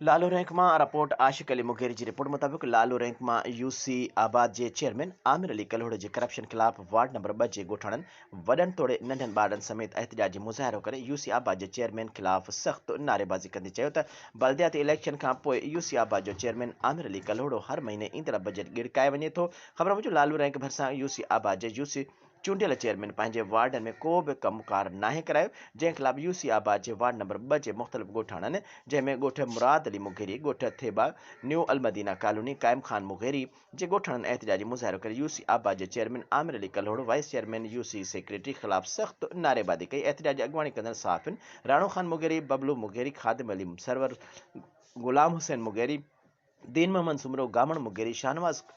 Lalu rank مان report Ashiq Ali Mugheri جي report مطابق لالو رينڪ مان يو سي آباد جي چيئرمين عامر علي ڪلهوڙي جي ڪرپشن خلاف وارڊ نمبر ٻه جي ڳوٺاڻن وڏن توڙي ننڍن ٻارڙن سميت احتجاجي مظاهرو ڪري يو سي آباد جي چيئرمين خلاف سخت نعريبازي ڪندي چيو ته بلدياتي اليڪشن کان پوء يو سي آباد جو چيئرمين عامر علي ڪلهوڙو هر مهيني ايندڙ بجيٽ ڳڙڪائي وڃي ٿو خبر موجب لالو رينڪ ڀرسان يو سي آباد جي يو سي چونڊيل چيئرمين پنهنجي وارڊن ۾ ڪو به ڪم ڪار ناهي ڪرايو، جنهن خلاف يو سي آباد جي وارڊ نمبر ٻه جي مختلف ڳوٺاڻن جنهن ۾ ڳوٺ مراد علي مغيري، ڳوٺ ٿيٻا، نيو المدينه ڪالوني، قائم خان مغيري جي ڳوٺاڻن احتجاجي مظاهرو ڪري يو سي آباد جي chairman Amir Ali Kalhoro, vice chairman, U C secretary خلاف سخت نعريبازي ڪئي، احتجاج جي اڳواڻي ڪندڙ صحافين راڻو خان مغيري، ببلو مغيري، خادم علي سرور، غلام حسين مغيري، دين محمد سومرو، گامڻ مغيري، شاهنواز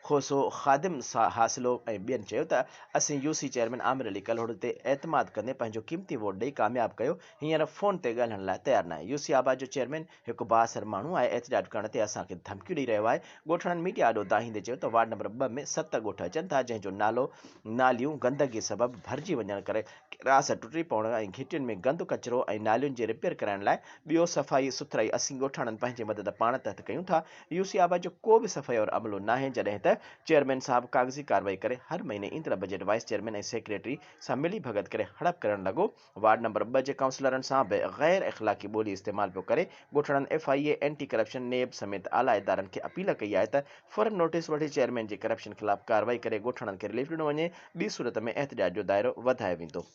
کوسو، خادم حاصلو ۽ ٻين چيو ته اسين U C chairman Aamir Ali Kalhoro تي اعتماد ڪندي پنهنجو قيمتي ووٽ ڏئي ڪامياب ڪيو، هينئر فون تي ڳالهائڻ لاء تيار ناهي، يو سي آباد جو چيئرمين هڪ بااثر ماڻهو آهي، احتجاج ڪرڻ تي اسان کي ڌمڪيون ڏئي رهيو آهي، ڳوٺاڻن ميڊيا آڏو دانهيندي چيو ته وارڊ نمبر ٻه ۾ ست ڳوٺ اچن ٿا، جنهن جو نالو ناليون گندگي سبب ڀرجي وڃڻ ڪري ڪراس ٽٽي پوڻ ۽ گهٽين ۾ گند ڪچرو ۽ نالين جي رپيئر ڪرائڻ لاء ٻيو صفائي سٿرائي اسين ڳوٺاڻن پنهنجي مدد پاڻ تحت ڪيون ٿا يو سي آباد جو ڪو به صفائي وارو عملو ناهي جڏهن ته چيئرمين صاحب ڪاغذي ڪارروائي ڪري هر مهيني ايندڙ بجيٽ وائيس چيئرمين ۽ سيڪريٽري سان ملي ڀڳت ڪري هڙپ ڪرڻ لڳو وارڊ نمبر ٻه جي ڪائونسلرن سان به غير اخلاقي ٻولي استعمال پيو ڪري، ڳوٺاڻن F I A, anti corruption, NAB سميت اعليٰ ادارن کي اپيل ڪئي آهي ته فورن نوٽيس وٺي چيئرمين جي ڪرپشن خلاف ڪارروائي ڪري ڳوٺاڻن کي رليف ڏنو وڃي، ٻي صورت ۾ احتجاج جو دائرو وڌايو ويندو.